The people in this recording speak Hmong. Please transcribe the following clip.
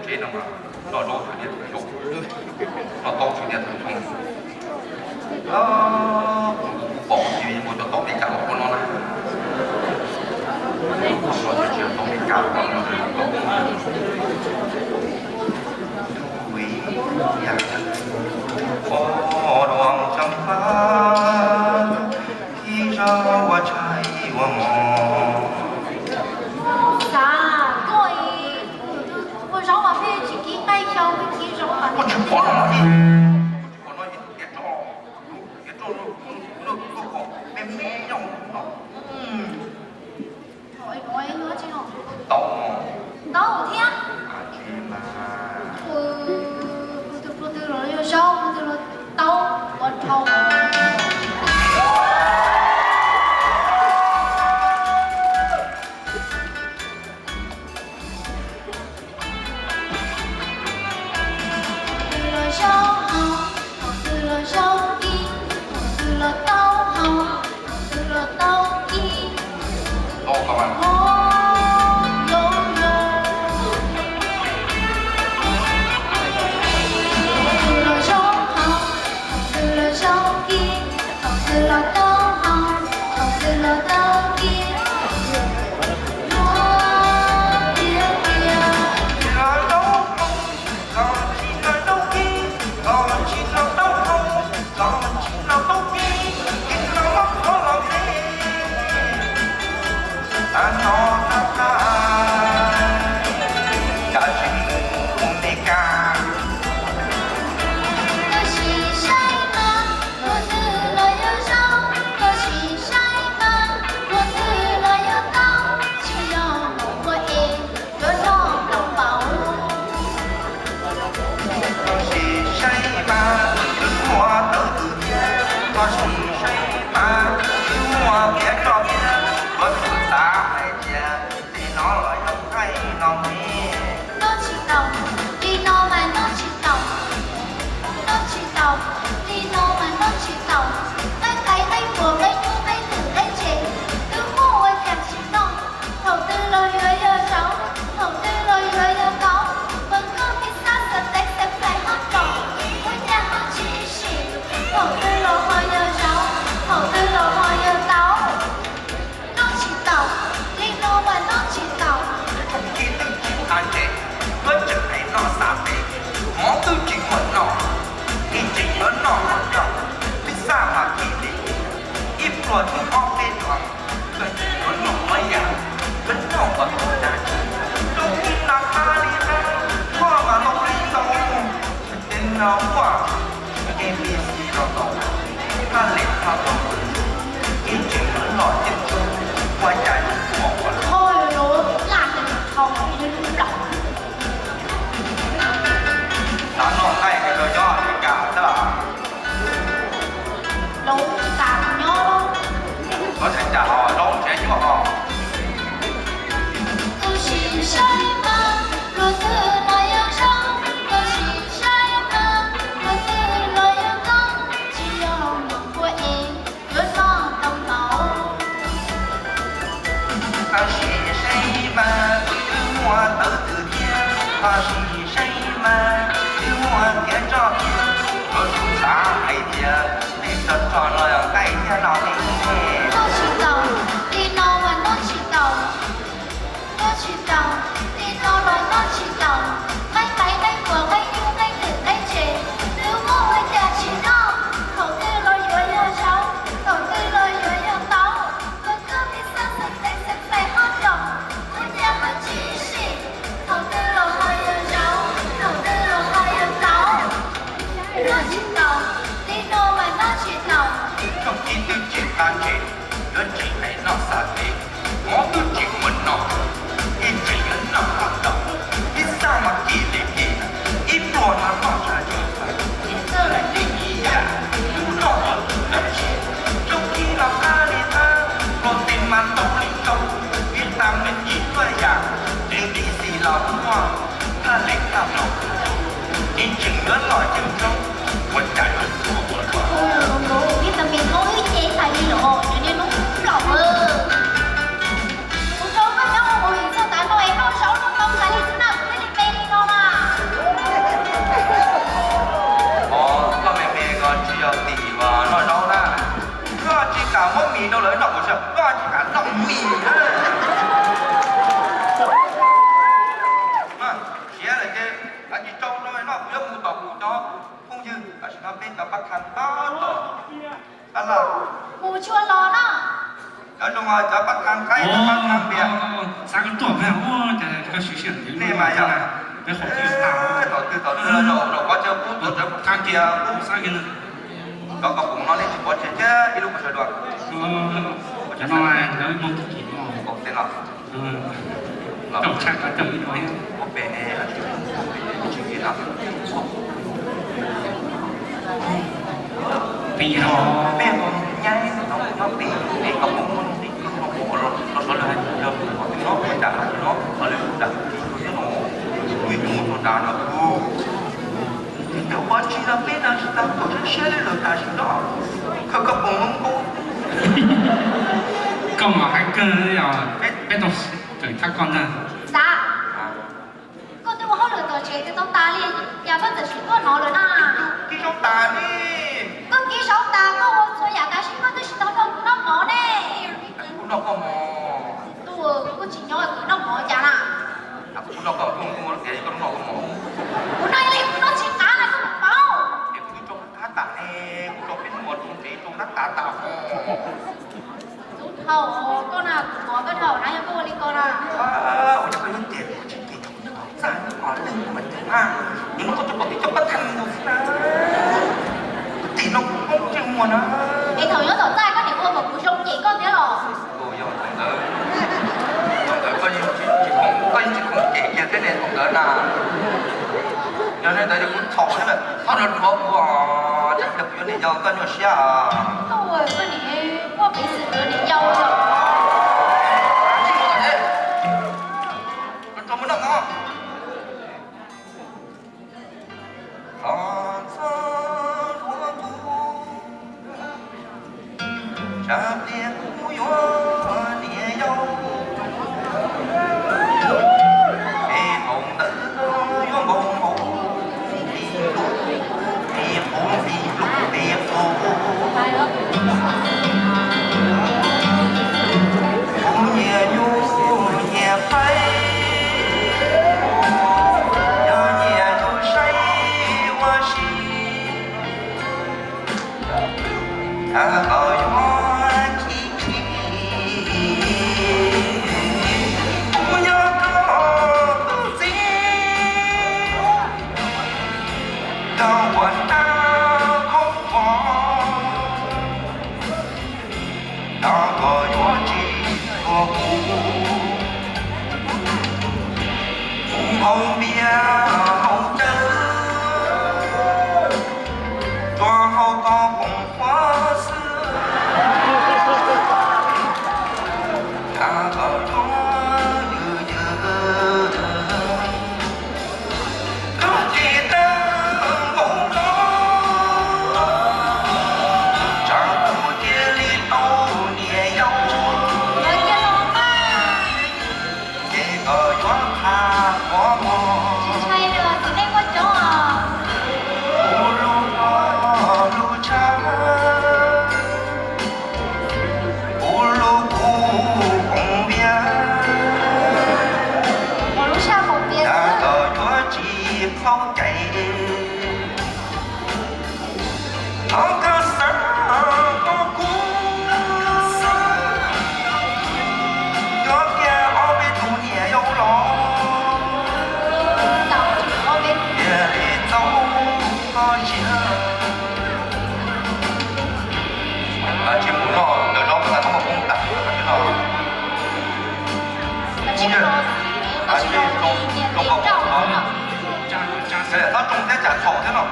Peb no mas noj zaub tsis niaj thaum zoo, noj taub tsis niaj thaum zoo. Kuv pom kuv tiv mus cov taub Meskas los ua no na. Ua no tsis yog taub Meskas, ua no yog taub Vim yam o duam cov fab, ib zaug ua tshais ua mov. Xav koj ib tug ua zaub mas pheej tsis kib nqaij xyov pheej kib zaub mas. Koj tsis pom no ib, koj tsis pom no ib tug tiav roj, tiav roj lub, lub, lub, lub, me me nyob no. Tau, tau thiab. Tus, tus, tus los yog zaub, tus los tau ua dhau. Tus los zaub hau, tus los zaub kib, tus los tau hau, tus los tau kib. Tus los zaub hau, tus los zaub kib, tus los tau hau, tus los tau kib. Luag tiag tiag. Los zaub hau, los tsis los zaub kib, los tsis los zaub hau, los tsis los zaub kib, kib los muab qhuav los peb. Tag no tag tag, kav tsij mus ua Meskas. Koj sim saib mas, luag twg los yog zaub, koj sim saib mas, luag twg los yog taub, tsis yog mus ua es, yuav noj tau npaum. Koj sim saib mas, twb muaj tawv twg thiab, koj sim saib mas, twb muaj tiav roj thiab, koj tsuas xav hais tias tej no los yog nqaij no me. Noj tsis tau, li no mas noj tsis tau. Noj tsis tau, li no mas noj tsis tau. Nqaij qaib nqaij npuas nqaij nyub nqaij twm nqaij tsev, twb muaj ua cas tsis noj. Thaum twg los yuav yog zaub, thaum twg los yuav yog taub. Ua koj pis xab xav teb xav fais hot dog, ua cas ho tsis sim. Thaum twg los ho yog zaub, thaum twg los ho yog taub. Noj tsis tau, li no mas noj tsis tau. Tsoom kib twb tsis nqa ntses, luag tseem hais noj xav pem, mov twb tsis muaj noj, ib tseem yuav noj hot dog, pis xab mas kis li, ib pluag twb ob peb dua, koj tseem yuav noj mov yam, koj noj kom tau dag. Tsoom kib no qab li qab, koj mas ntau li ntau. Tej no muaj A B C los tau, thaj les thaj tau, ib tseem yuav noj yeej tsuag, ua cas yuav ua ua los. Thoj lub laj ces thoj ib lub plaws. Xav noj nqaij es los nyob Amelikas xwb los? Laus tsis tas nyob. Koj tseem cas los laus nrhiav nyuaj os. Koj sim saib mas, luag twg los yog zaub, koj sim saib mas, luag twg los yog taub, tsis yog mus ua es, yuav noj tau npaum. Koj sim saib mas, twb muaj tawv twg thiab, koj sim saib mas, twb muaj tiav roj thiab, koj tsuas xav hais tias tej roj roj no yog nqaij thiab no ne. Noj tsis tau, li no mas noj tsis tau. Noj tsis tau, li no los noj tsis tau. Nqaij qaib nqaij npuas nqaij nyub nqaij twm nqaij tsev, twb muaj ua cas tsis noj. Thaum twg los yuav yog zaub, thaum twg los yuav yog taub. Koj koj pis xab xav teb xav fais hot dog, ua cas ho tsis sim. Thaum twg los ho yog zaub, thaum twg los ho yog taub. Noj tsis tau, li no mas noj tsis tau. Tsoom kib twb tsis nqa ntses, yuav tseem hais noj xav pem, mov twb tsis muaj noj, ib tseem yuav noj hot dog, pis xab mas kis li kis, ib pluag no noj tshaj tshaj, tsis txawj hais li ib yam, twb noj los twb noj tsis. Tsoom kib no qab li qab, luag tej mas ntau li ntau, vitamin ib txhua yam, A B C los muaj, thaj les thaj tau, ib tseem yuav noj yeej tsuag, ua cas yuav txhua ua luaj. Vitamin Koob wb cev tag li los, cov niag noob plaub. Kuv rau koj nyob ua movie txog tav no es noj zaub noj taub tas li xwb na, kuv thiaj li pe li no na. Mis na. Siav lawm ces kav tsij tsau no no, kuv yuav mus tom kuv cov phooj ywg, tam sim no peb cov pab thab tab tom tab laj. Mus tshua los no. Cov zoo cov pab thab qaib, cov pab thab npias. Xav koj tuaj mas ua cas koj siv sij hawm nej mas yog peb qhov twg thaum twg thaum twg los zaum zaum qhov chaw pub tuav rawv qab kiag pub xab kiag. Cov koj pum no nej tsis pov tseg thiab ib lub qhov chaw dua. Cov no lawv muag tib kim no. Kaum teb no. Kaum tshaj kaum tawm ib no. Ua pem ne, tsis kim no. Pem no, pem no, nyaib no, no pem, pem koj pum no, pem koj pum no, los sawv lawm, yog tus qhov twg no, pem dam no, los lwm dam no, tus mus rau dam no. Tus pov tsis los peb no tsis tau tuaj siab siab li lawm tam sim no. Koj, koj pum no. Koj mas hais kawg li os, peb tau kawm thab koj ntag. Xav, koj twb ua hauj lwm tom tsev twb tau tas li, cas koj txawm sim tuaj no lawm na? Tib zoo tas li. Koj tib zoo tas, koj ua txhua yam tas sis koj twb tsis tau nrog kuv noj mov ne. Kuv noj koj mov. Tus kuv tsis nyob kuv noj mov cas na? Kuv noj koj, kuv noj koj mov. Kuv noj ib leeg kuv noj tsis qab na koj puas paub? Es kuv twb rau qab tas ne, kuv rau peb hnub mov rau tsev rau qab tas tas ho. Tub hau, koj na, kuv thov koj dhau na, yog koj ua li ko na. Ua cas koj yuav cem kuv tsis cem, txaj no leej mas cem na. Nim no koj tuaj pom peb cov pab thab mus xwb na. Koj cem no kuv poob ntsej muag na. Es thaum nyob tom txaj koj niam ua kom kuv zoo cem koj thiab los? Yog thaum ntawd, thaum ntawd koj yeej tsis khoom, koj yeej tsis khoom cem kiag thiab ne thaum ntawd na. Yog li ntawd ces kuv txhaum thiab lawm, koj rov dhuav kuv os, tsam pliag kuv yuav niam yau koj nyuaj siab. Koj ua koj niam muaj peev xwm yuav niam yau os. Rau mus noj mov. Thov txhob dhuav kuv, tsam pliag kuv yuav niam yau. Es thaum ntawd yuav npau npau, npis lus npis qus, npis lus npis qus. Kuv nyiam nyuj nyiam qaib, yog nyiam nyuj saib ua si. Thab kom yuav chim chim, kuv yog koj tus txiv, koj ua tau khoob kos, thab kom yuav tsis ua kuv, kuv haus npias haus cawv, tsuas haus koj koom qhuav xwb. Thab kom yuav ywg ywg, koj ces tawg npaum no, tsam kuv cia li tau niam yau. Ces koj yuav qha qhov mog. Kuv lub pob lub tshab, kuv lub kub poom npias, cas koj yuav tsis qaug cai. Thov koj xav txog kuv, yuav kiag ob peb tus niam yau los, cia li txaus koj siab. Tsis mus noj ntawm zaub tas, txhob poob tas no. Tsis zoo, zoo txhob zoo thiab cas txhaum thiab no.